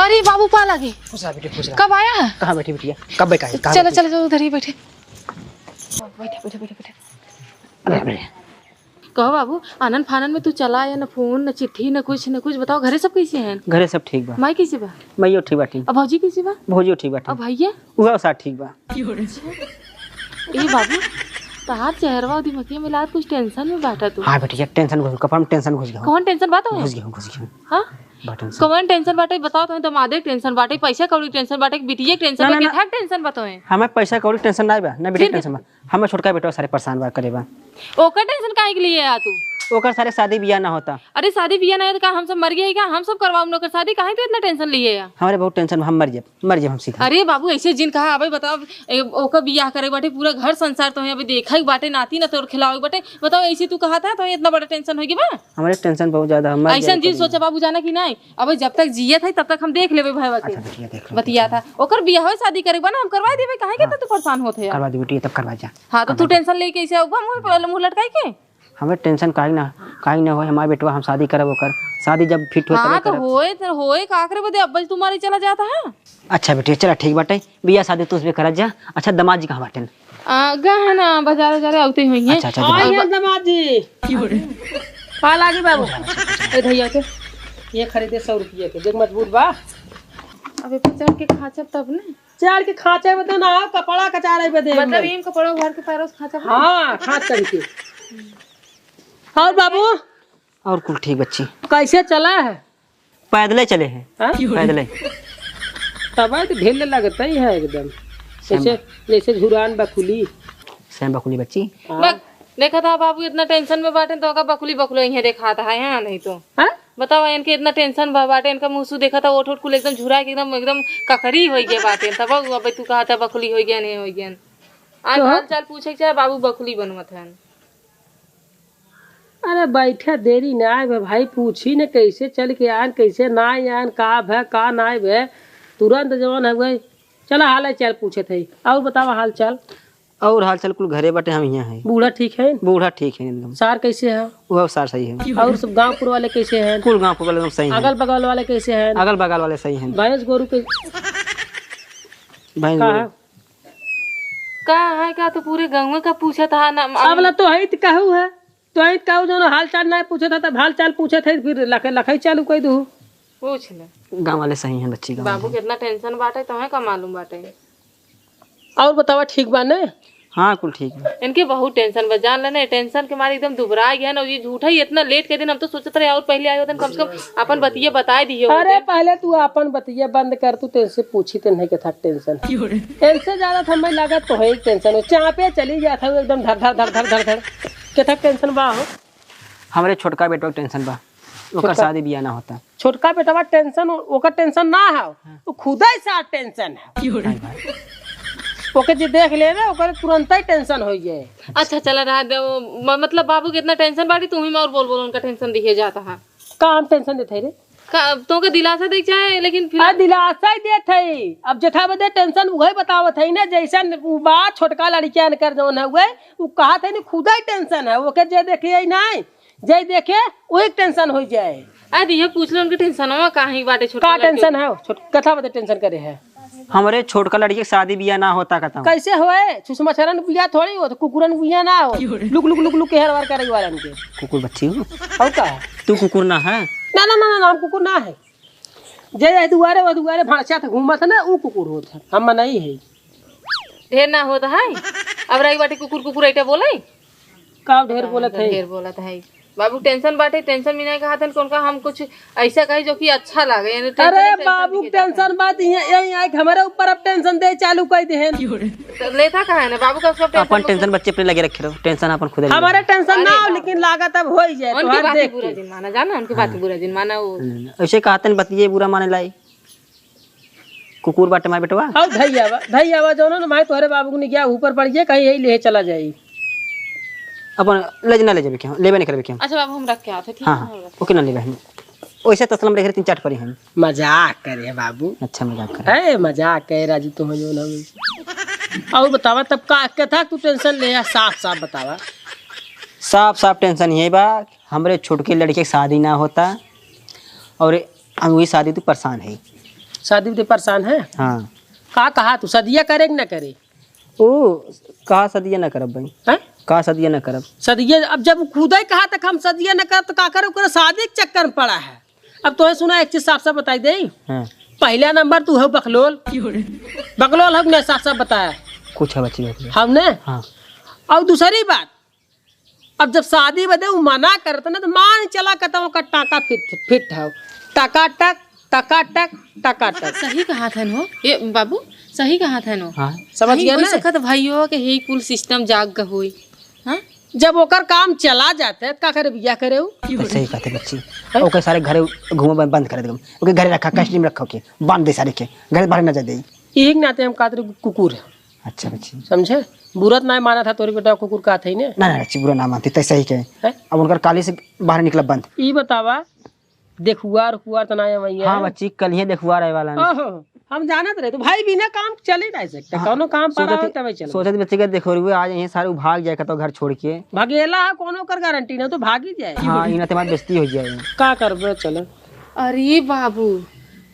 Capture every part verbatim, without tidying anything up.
अरे बाबू, पा लागी। खुश रहा बेटी, खुश रहा। कब आया? कहाँ बैठी बिटिया? कब बैठा है? कहाँ चलो, बैठी? चलो, चलो, उधर ही बैठे। बैठे, बैठे, बैठे, बैठे। अरे, अरे। कहो बाबू, आनन फानन में तू चला आया, न फोन, न चिट्ठी, न कुछ, न कुछ। बताओ, घरे सब कैसे हैं? घरे सब ठीक बा। माई कैसे बा? माइयो ठीक बाटी। अब भौजी कैसे बा? भौजियो ठीक बाटी। अब भैया? उहो साथ ठीक बा। ए बाबू, तहार चेहरवा और दिमगिया मिला कुछ टेंशन में बाटा तू। हाँ बेटी, एक टेंशन घुस, कपार में टेंशन घुस गया। कौन टेंशन बा तो? घुस गया, घुस गया। हाँ? बा टेंशन। कौन टेंशन बाटे बताओ? तुम्हें दमादे के टेंशन बाटे, पैसा कौड़ी के टेंशन बाटे, बिटिया के टेंशन ना, बाटे, ना, ना। केथा के टेंशन बा तुम्हें? हमें पैसा कौड़ी के टेंशन ना बा, ना बिटिया के फिर? टेंशन बा। हमें छोटका बेटवा सारे परेशान बा करे बा। ओकर टेंशन काहे के लिए आ तू? ओकर सारे शादी बियाह ना होता। अरे शादी बियाह ना होता, का हम सब मर गए का? हम सब करवाऊँ ना ओकर शादी, काहे तू इतना टेंशन लिए आ? हमारे बहुत टेंशन, हम मर जाए। मर जाब हम सीधा। अरे बाबू, ऐसे जिन कहा, अबे बताओ, ए, ओकर बियाह करे बाटे, पूरा घर संसार तोहे अबे देखा ही बाटे, नाती ना तोर खिलावे बाटे। बताओ, ऐसे तू कहा था, तो इतना बड़ा टेंशन होई बा? हमारे टेंशन बहुत ज्यादा, हम मर ऐसन जाब जिन कभी। सोचा बाबू, जाना कि नहीं, अबे जब तक जियत है, तब तक हम देख लेबे भाई के। अच्छा, बिटिया, देख लो, बतिया बिटिया। था, ओकर बियाह शादी करे बा ना, हम करवा देबे, काहे के हाँ। तू परेशान होत है? करवा दे बिटिया, तब करवा जा। हाँ, तो करवा तू दे। टेंशन लेके ऐसे अब मुंह, मुंह लटकाई के? हमें टेंशन काहे ना, काहे ना होए, हमार बेटवा हम शादी करब ओकर, शादी जब फिट होए तबे हाँ, तो करब। होए, तो होए, का करे बदे अब्बल तुम्हारे चला जाता है? अच्छा बेटिया, चला ठीक बाटे, बियाह शादी तू उसबे करत जा। अच्छा, दामाद जी कहाँ बाटेन? आ, गए हैं ना, बाजार उजारे आते हुई हैं। अच्छा, अच्छा, और दामाद। ये दामाद जी। का लागी बाबू? ए धैया के, ये खरीदे सौ रुपये के, देख मजबूत बा। अबे पचड़ के खाचब तब ने। चार के खांचे बदे ना हो, कपड़ा कचारे बदे मतलब में। इन कपड़ों भर के पैरों से खांचा बना? हाँ, खांच करके। और बाबू? और कुल ठीक बच्ची। कैसे चला है? पैदले चले हैं। हाँ? पैदले। तब तो ढील लगता ही है एकदम। श्याम जैसे, बा- जैसे झुरान बकुली। श्याम बकुली बच्ची। हाँ। बक-, देखा था बाबू इतना टेंशन में बाटे तो का बकुली बकुली यहीं देखाता है, हाँ नहीं तो। हाँ? बताओ, इनके इतना टेंशन बा-, बाटे, इनका मुंह सु देखा था, ओठ ओठ कुल एकदम झुरा के एकदम, एकदम ककरी होइ गए बाटे। तब अब तू कहा था बकुली होइ गए, नहीं होइ गए। आज तो हाल चाल पूछे के चाहे बाबू बकुली बनवत हन। अरे बैठा देरी ना आए बे भाई, पूछी न कैसे चल के आन, कैसे ना आन, का भे, का ना भे, तुरंत जवन है वही। चला हाल चाल पूछत है, और बतावा हाल चाल। और हाल चाल कुल घरे बाटे, हम यहाँ हैं। बूढ़ा ठीक है? बूढ़ा ठीक है एकदम। सार कैसे है? वह सार सही है। और सब गांवपुर वाले कैसे हैं? कुल गांवपुर वाले एकदम सही हैं। अगल बगल वाले कैसे हैं? अगल बगल वाले सही हैं। भैंस गोरू के भैंस का गोरू। है? का है, का तो पूरे गाँव का पूछत है ना। अब ला तो है तो कहू है, तो है तो कहू जो ना हाल चाल ना पूछत है, तब हाल चाल पूछत है, फिर लख-, लखाई चालू कर दू। पूछ ले। गाँव वाले सही हैं बच्ची, गाँव बाबू वाले। कितना टेंशन बाटे, तुम्हें का मालूम बाटे? और बतावा, ठीक बा ने? हाँ, कुल ठीक बा। इनके बहुत टेंशन बा, जान लेने, टेंशन के मारे एकदम दुबरा गया ना। ये झूठा ही इतना लेट के दिन, हम तो सोचत रहे और पहले आए होते, कम से कम अपन बतिया बताए दिए होते। अरे, पहले तू अपन बतिया बंद कर, तू तेरे से पूछी, तेरे के था टेंशन। इनसे ज्यादा तो हमें लगा तो है टेंशन, वो चापे चली जाता है एकदम धर धर धर धर धर धर। के था टेंशन बा हो? हमरे छोटका बेटवा के टेंशन बा, ओकर छोटका शादी बियाह ना होता। छोटका बेटवा टेंशन, ओकर टेंशन ना है, हाँ। वो खुदा ही साथ टेंशन है। क्यों रे? ओके जे देख ले ना, ओकर तुरंत ही टेंशन हो जाए। अच्छा, चला रहा दे, वो, म-, मतलब बाबू के इतना टेंशन बाटी, तू ही में और बोल बोल उनका टेंशन दिए जाता है। का हम टेंशन देते हैं रे? का, तो के दिलासा दे चाहे, लेकिन फिर आ, दिलासा ही देत है। अब जेठा बदे टेंशन उहे बतावत है ना, जैसन उ बा छोटका लड़किया कर जौन है उहे, उ कहत है ना खुदा ही टेंशन है, ओके जे देखे ही नहीं। जय देखे, वही टेंशन हो जाए। अरे, ये पूछ लो उनके टेंशनवा काहे बाटे छोटका का लड़के टेंशन के? है? छोट-, कथा बता टेंशन करे है। हमरे छोटका लड़के के शादी बियाह ना होता कहता हूँ। कैसे होए? सुषमा चरण बियाह थोड़ी हो, तो कुकुरन बियाह ना हो। क्यों रे? लुक, लुक, लुक, लुक के हर बार करे वालन के। कुकुर बच्ची हो? और का? तू कुकुर ना है? ना, ना, ना, ना, ना, हम कुकुर ना है। जे, जे दुआरे, वो दुआरे भांचा त घूमत है ना, ऊ कुकुर होत है। हम नहीं है। ढेर ना होत है। अब रही बाटे कुकुर, कुकुर ऐटा बोले। का ढेर बोलत है? ढेर बोलत है। बाबू टेंशन बाटे, टेंशन में नहीं कहत हन, कौन का हम कुछ ऐसा कही जो कि अच्छा लागे, यानी टेंशन अरे ही टेंशन बाबू, दिखे जाता है। टेंशन बात ये, ये, ये हमारे ऊपर अब टेंशन दे चालू कर दे हैं। तो लेता कहाँ है ना बाबू का सब टेंशन अपन में टेंशन बच्चे पे लगे रखे रहो, टेंशन अपन खुद ले लो। हमारे टेंशन अरे ना हो, बाबू। लेकिन लागत अब हो ही जाए, उनकी तोहार बात देख बुरा के। जिन माना, जाना उनकी बात हाँ। बुरा जिन माना वो। हम्म, ऐसे कहते हैं बतिये बुरा माने लाई। कुकुर बाटे मार बेटवा। और धैया बा, धैया बा जौन ना माई तोहरे बाबू के निगिया ऊपर पड़ जाए, कहीं यही ले चला जाई। अपन ले ना ले जाबे क्यों? लेबे नहीं करबे क्यों? अच्छा बाबू, हम रख के आते, ठीक हाँ, है, हाँ, हम रख ओके ना लेबे हम। वैसे तसलम रहे तीन चार परी हम। मजाक करे है बाबू। अच्छा, मजाक करे। ए, मजाक करे राजू, तुम जो ना। और बतावा तब का, के था तू टेंशन ले, साफ साफ बतावा। साफ साफ टेंशन ये बा, हमरे छोटके लड़के के शादी ना होता, और हम वही शादी तू परेशान है। शादी तू परेशान है? हाँ। का कहा तू, सदिया करे कि ना करे? ओ, का सदिया ना करब भाई? हैं? का सदिया ना करब? सदिया, अब जब खुदे कहा तक हम सदिया ना करब, तो का करे? ओकरे शादी के चक्कर में पड़ा है। अब तोहे सुना, एक चीज साफ साफ बताई दे। हाँ। पहला नंबर तू हो बकलोल। बकलोल हो कि ना, साफ साफ बताया। कुछ है बच्ची, बच्ची। हम ने? हाँ। और दूसरी बात, अब जब शादी बदे उ मना करत ना, तो मान चला कहता ओकर टाका फिट, फिट हो। टकाटक, टकाटक, टकाटक। सही कहा था नो, ए बाबू, सही कहा था नो। हाँ। समझ गया ना? सकत भाइयों के यही कुल सिस्टम जाग ग होई। हाँ? जब ओकर काम चला जाते, तो का करे, बियाह करे उ? तो सही कहते बच्ची। हैं? ओकर सारे घरे घूमे बंद, बंद कर दे। ओके घरे रखा, कस्टडी में रखो के, बांध दे सारे के, घर बाहर न जा दे। यही के नाते हम कहत रहे कुकुर है। अच्छा बच्ची। समझे? बुरा तो ना माना था, तोरे बेटा कुकुर का था ही ने। ना, ना, बच्ची, बुरा ना मानती, तै सही कहे। हैं? अब उनकर काली से बाहर निकलब बंद। ई बतावा, देखुआर उखुआर त ना आवे हाँ है? बच्ची, कल ही देखुआर आए वाला है। ओहो, हम जानत रहे, तो भाई बिना काम चल ही नहीं सकते, हाँ, कौनो काम पड़ा सोचत हो ही, तबे चलो। सोचत बच्ची के देखो रुए, आज यहीं सारे भाग जाए कतो घर छोड़ के। भगेला है, कौनो कर गारंटी ना, तो भाग ही जाए। हाँ, इना तुम्हारी बेइज्जती हो जाए। का करबे, चलो। अरे बाबू,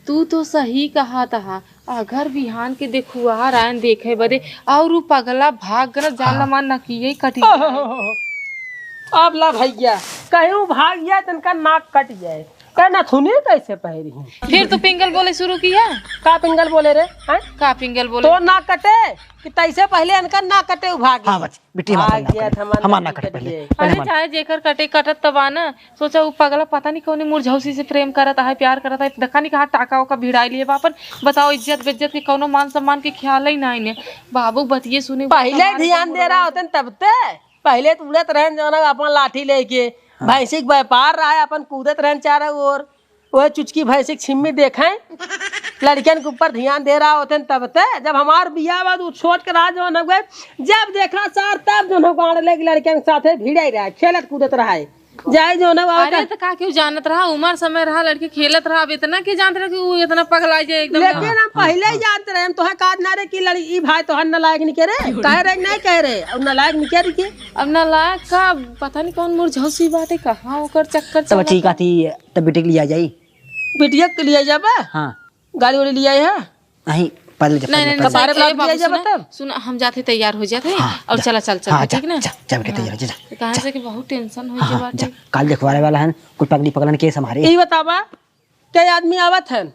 तू तो सही कहा था, अगर बिहान के देखुआर आयन देखे बदे और उ पगला भाग गल, जान हाँ। ला मान नकिये कटी ओहो, जाए। हो, हो, हो। अब ला भैया, कहीं भाग जाए, तनका नाक कट जाए। का नथुनी कैसे पहरी हैं? फिर तू पिंगल बोले शुरू किया? का पिंगल बोले रे? हैं? का पिंगल बोले? तो नाक कटे कि तैसे पहले इनका नाक कटे, उ भाग हाँ, गए। बस, बिट्टी हमार भाग पहले गया नाक कटे। था, हमार हमार नाक नाक कटे कट पहले। गए। पहले अरे हमार। चाहे जेकर कटे, कटत त बा ना। सोचा उ पगला पता नहीं कौनी मुरझौसी से प्रेम करत है, प्यार करत है। देखा नहीं कहाँ टाका ओका भिड़ाई लिए बा अपन। बताओ, इज्जत बेइज्जत के कौनो मान सम्मान के ख्याल ही ना इन्हें। बाबू बतिये सुने, पहले हमारे ध्यान तो दे रहा होते न तब ते। पहले तो उड़त रहन जौन अपन लाठी लेके, हाँ। भैंसी के व्यापार रहा है, अपन कूदत रहन चारों ओर। वह चुचकी भैंसी के छिम्मी देखें, लड़कियन के ऊपर ध्यान दे रहा होते न तब ते। जब हमार बियाह बाद उ छोट के रहा जौन हो गए, जब देखा सार तब जौन हो गाड़ लेके लड़कियन के साथे भिड़े रहा, खेलत कूदत रहा है। जाए जो ना, अरे, त का केहू जानत रहा? उमर समय रहा, लड़की खेलत रहा। अब इतना के जानत रहा कि उ इतना पगला जाए एकदम? लेकिन हम पहिले ही जानत रहे, हम तोहे कहत ना रहे कि लड़ी-, ई भाई तोहर नालायक निके रे। कहे रहे, नहीं कहे रहे, अब नालायक निके रही के। अब नालायक का, पता नहीं कौन मुरझौसी बाटे, कहाँ ओकर चक्कर तब चलत बच्ची बा। कहती, तब बेटी के लिया जाई। बिटिया के लिया जाबा? हाँ। गाड़ी वाड़ी लिया है? नहीं, पैदल जा, नहीं, पैदल, नहीं, पैदल। कपारे नहीं, बाप ए बाबू, दिया जा सुना, बता। सुना, हम जाते तैयार हो जाते हैं हाँ, और जा। चला, चल, चल, हाँ, ठीक जा, ना? जा, जा बेटा, हाँ। तैयार हो जा, जा, तो कहाँ जा। से कि बहुत tension हो हाँ, गई हाँ, बाटे। जा। काल देखवारे वाला है, कुछ पगड़ी पगड़न के संभारे। ई बतावा, कै आदमी आवत हैं?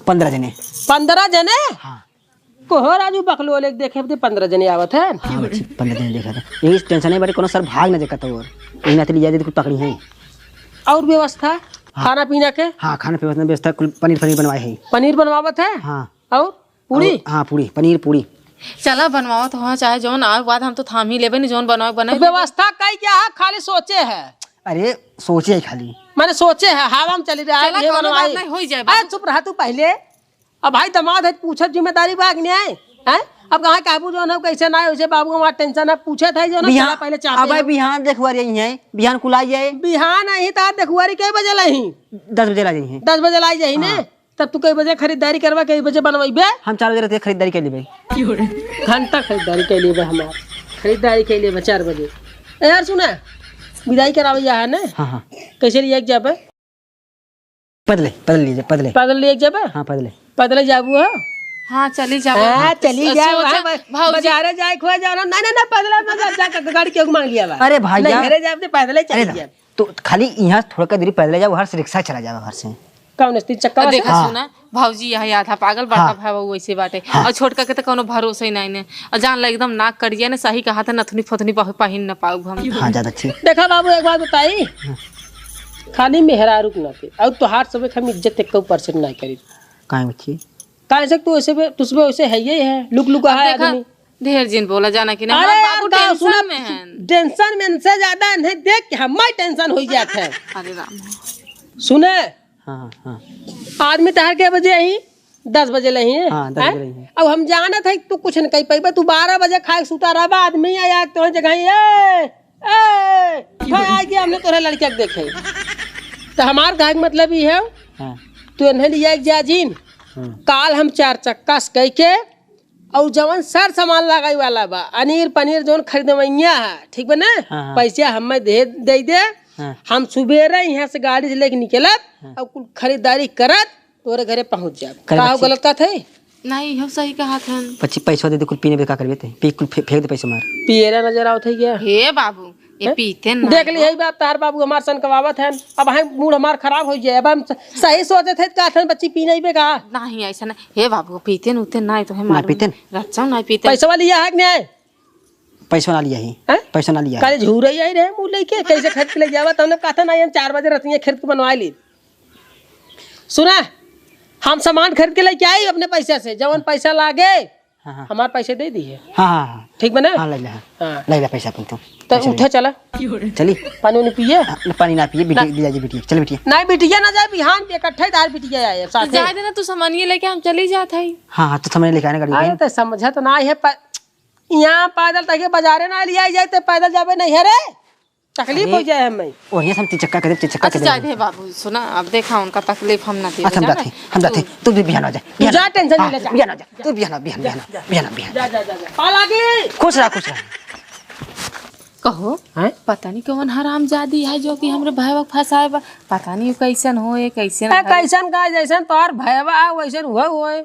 पन्द्रह जने। पन्द्रह जने? हाँ। कोहो राजू बकलोल एक देखे बदे पन्द्रह जने आवत हैं? हाँ, बच्ची, पन्द्रह जने देखा था। यही tension है, बड़े कोनो सर भाग न देखा था और। यही नाते लिया दे, कुछ पकड़ी हैं। और व्यवस्था? हाँ। खाना पीना के? हाँ, खाना पीना व्यवस्था, कुल पनीर, पनीर बनवाए हैं। पनीर बनवावत है? हाँ। और पूड़ी? और, हाँ, पूड़ी, पनीर पूड़ी। चला बनवावत हो, चाहे जौन आवे बाद हम तो थाम ही लेबे न, जौन बनावे बनाए तो लेबे। व्यवस्था कई क्या है, खाली सोचे है। अरे, सोचे है खाली। माने सोचे है, हवा में चली रहा है, चला, ये कौनो बात बनवाई। नहीं, होई जाए अरे, बाबू। चुप रहा तू पहले। अब भाई दमाद है, पूछब जिम्मेदारी बा कि नहीं? हैं? अब कहाँ काबू जौन है, कैसे ना है, वैसे बाबू हमारा tension है, पूछत है जौन है, बिहान, चला पहले चाहते अब हैं। बिहान देखुआरी आई हैं, बिहान कुल आई जाए। बिहान आई तो देखुआरी कै बजे लाई? दस बजे ला जाई हैं। दस बजे ला जाई ने? हाँ। तब तू कै बजे खरीदारी करबा, कै बजे बनवाइबे? हम चार बजे रहते खरीदारी कर लेबे। घंटा खरीदारी कर लेबे हमार। खरीदारी कर लेबे चार बजे। ए यार सुना, विदाई करावे जा है ना? हाँ, हाँ। कैसे लिए जाबे? पैदले, पैदल लिए जा, पैदले। पैदल लिए जाबे? हाँ, पैदले। पैदले जाबू हो? हाँ, चली जाबे। हाँ, चली तो जाओ, सोचा, हाँ, ब-, भौजी बाजारे जाए, खोए जाओ ना। नहीं, नहीं, नहीं, पैदले मत जा, जा, गाड़ी के मांग लिया बा। अरे भाई नहीं, जा। घरे जाबे तो पैदले अरे चली जा। जाओ। तो खाली यहाँ थोड़ा का दूरी पैदल जाओ, घर से रिक्शा चला जाओ, घर से। कौन है, तीन चक्का अब वाला? देखा हाँ। सुना, भौजी यही आधा पागल, बड़का हाँ। भाई वो वैसे बाटे। हाँ। और छोटका के तो कोनो भरोसा ही नहीं ने। और जान ला एकदम नाक कट जाए ना, सही कहा था, नथुनी फथुनी पह-, पहिन न पाऊ हम। हाँ, ज्यादा अच्छी। देखा बाबू, एक बात बताई, हाँ। खाली मेहरारू के नाते, और तोहार सबे के हम इज्जत एक percent नहीं करी। काहे बच्ची? काहे से तू ऐसे बे-, तुझ पे वैसे है ही है, लुक लुक अब है देखा, आदमी। ढेर जिन बोला जाना कि ना, अरे हमार यार, बाबू का tension सुना, में हैं। Tension में से ज्यादा इन्हें देख के हमार tension हो जात है। अरे राम। सुने, हाँ, हाँ। आदमी तहार के बजे आई? दस बजे लही है। हाँ, दस हैं? बजे लही है। अब हम जानत है तू कुछ न कही पाइबा, तू बारह बजे खाए के सुता रहबा, आदमी आ यार तोहर जगह, ए, ए, भाई आ गया, हमने तोहरे लड़किया के देखे। तो हमार कहे के मतलब ई है, हाँ। तू इन्हें लिया एक जा जीन, हाँ। काल हम चार चक्का से कह के और जवन सर सामान लगाई वाला बा, अनीर पनीर जवन खरीदवैया है, ठीक बा ना? हाँ, हाँ। पैसा हमें दे, दे दे, हाँ। हम सुबेरे यहाँ से गाड़ी से लेके निकलब हाँ। और कुल खरीदारी करत तोरे घरे पहुँच जाब। करे का हो बच्ची। गलत कहत है? नहीं, हम सही कहत हन। बच्ची, पैसा दे दे, कुल पीने बे का करबे ते? पी, कुल फे-, फेंक दे पैसा मार। पियरा नजर आवत है क्या? हे बाबू, ये हैं? पीते ना देख ली, हो। यही बात तार बाबू हमार सन कवावत है। अब हम मूड हमार खराब हो जाए। अब हम स-, सही सोचत है, कहत हन बच्ची पी नहीं बे का? नहीं, ऐसा नहीं। हे बाबू, पीते न उते ना, तो है ना मालूम। पीते न? रच्चा ना पीते। पैसा वाली यह है कि नहीं? पैसा ना लिया ही। हैं? पैसा ना लिया काले ही। झूरे ही आई रहे मुँह लेके, कैसे खरीद के ले जावा? तमने कहा था ना, हम चार बजे रतिया खरीद के बनवा ली। सुना, हम सामान खरीद के लेके आई अपने पैसा से, जवन पैसा लागे, हाँ, हाँ। हमार पैसे दे दिए। हाँ, हाँ, हाँ। ठीक बा ना? हाँ, ले ले, हाँ। हाँ। ले ले पैसा अपन तू। तो पैसा ले उठे ले। चला। चली। पानी उनी पिए? हाँ, न, पानी ना पिए, बिटिया, ना। ले जाइए बिटिया। चल बिटिया। नहीं, बिटिया ना जाए, बिहान इकट्ठा ही तार बिटिया आए, तो साथे। जाए देना, तू सामानिये लेके हम चली जात हई। हाँ, हाँ, तो सामान लेके आने गाड़ी अरे, में। तो समझा तो ना है, प-, यहाँ पैदल तक के बाजारे ना लिया जाए, तो पैदल जाबे नहीं है रे। तकलीफ अरे, हो जाए हमें। ओरिया से हम तिचक्का करे, तिचक्का अच्छा, करे। जाए दे बाबू, सुना, अब देखा उनका तकलीफ हम ना दे, अच्छा, हम जाना? जाते, हम जाते। तू तू भी बिहान आ जा, तू बिहान जा, आ जा। टेंशन हाँ, नहीं ले, जा। बिहान आ जा, तू बिहान आ, बिहान, जा, बिहान आ, जा, बिहान आ, बिहान आ। जा, जा, जा, जा। पालागी। खुश रहा, खुश रहा। कहो, हैं? पता नहीं कौन हरामजादी है जो कि हमरे भैया के फंसाए बा। पता नहीं कैसन होए, कैसन ए, है। कैसन का, जैसन तोहार भैया है, वैसन हुआ होए।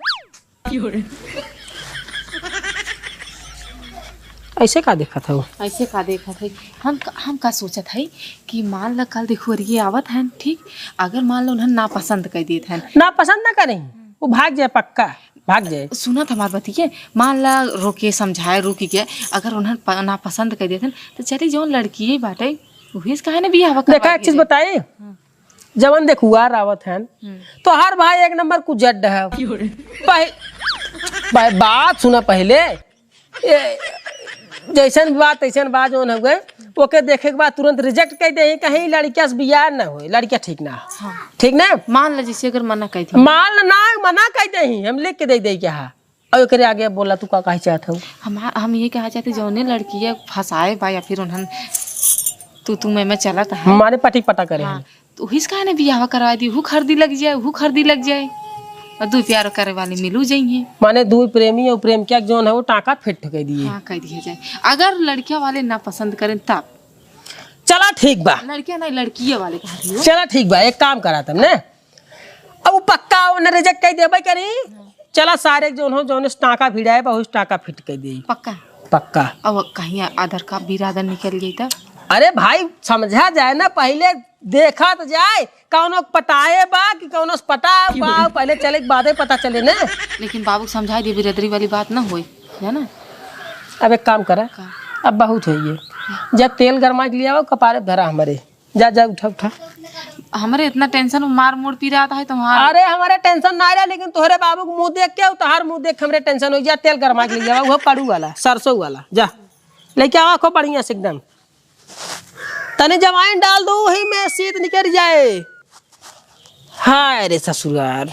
ऐसे का देखत हऊ? ऐसे का देखत है? हम का, हम का सोचत है कि मान ला कल देखुअरिये आवत हैं, ठीक? अगर मान ला उन्हन नापसंद कर देत हैं। नापसंद ना करें, वो भाग जाए पक्का, भाग जाए। सुनत हमार बतिये, मान ला रोके समझाए रुक के, अगर उन्हन प-, नापसंद कर देत हैं, तो चली जौन लड़किये बाटे, उही से काहे ना बियाह करवा देखा, एक चीज दिए जाए। बताई? हाँ। जवन देखुआर आवत हन, हम्म। तोहार भाई एक नंबर कुजड्ड है। पह-, पह-, बात सुना पहिले। ए, जैसन बात तैसन बात जौन हउए, ओके देखे के बाद तुरंत reject कर दे, कहीं लड़किया से बियाह न होए, लड़किया ठीक ना हो। हाँ। ठीक ना? मान ला जैसे अगर मना कर दी। मान ला ना, मना कर दे, हम लिख के दे दे क्या है। और एकरे आगे अब बोला, तू का कहे चाहत हऊ? हम, हम ये कहा चाहते, जौने लड़किया फंसाए बा या फिर उन्हन तू, तू मैं, मैं चलत है। माने पटी पटा करे हाँ, हैं। तो उहिस काहे ने बियाह करवा दी, हु खरीदी लग जाए, हु खरीदी लग जाए, और दू प्यार करे वाले मिलू जाइए। माने दू प्रेमी और प्रेमिका जौन है, वो टाका फिट कर दिए। हाँ, कह दिया जाए। अगर लड़किया वाले ना पसंद करें तब? चला ठीक बा। लड़किया नहीं, लड़किया वाले कहा दियो। चला ठीक बा, एक काम करा तब ने। अब वो पक्का ओने reject कर देबे करी। चला सारे जौन हो, जौन से टाका भिड़ाए बा, उस टाका फिट कर दे। पक्का? पक्का। अब कहीं आधार कार्ड बिरादर निकल जाई त? अरे भाई, समझा जाए ना, पहिले देखा तो जाए, कौनो पटाए बा कि कौनो से पटा बा, पहिले चले के बादे पता चले ना। लेकिन बाबू समझाई दे, बिरादरी वाली बात ना होई, जाना? अब एक काम करा, का? अब बहुत होइए, जा तेल गरमा के लियावा, कपारे धरा हमरे। जा, जा, उठा, उठा। हमरे इतना tension, मार मूड़ पिरात है तुम्हार। अरे, हमरे tension ना रहे, लेकिन तोहरे बाबू के मुँह देख के, तोहार मुँह देख के हमरे tension होइ जा। तेल गरमा के ले जावा, वो कड़ू वाला, सरसों वाला। जा, लेके आवा खूब बढ़िया से एकदम। तने जवाइन डाल दो, वही में सीत निकल जाए। हाय रे ससुरार।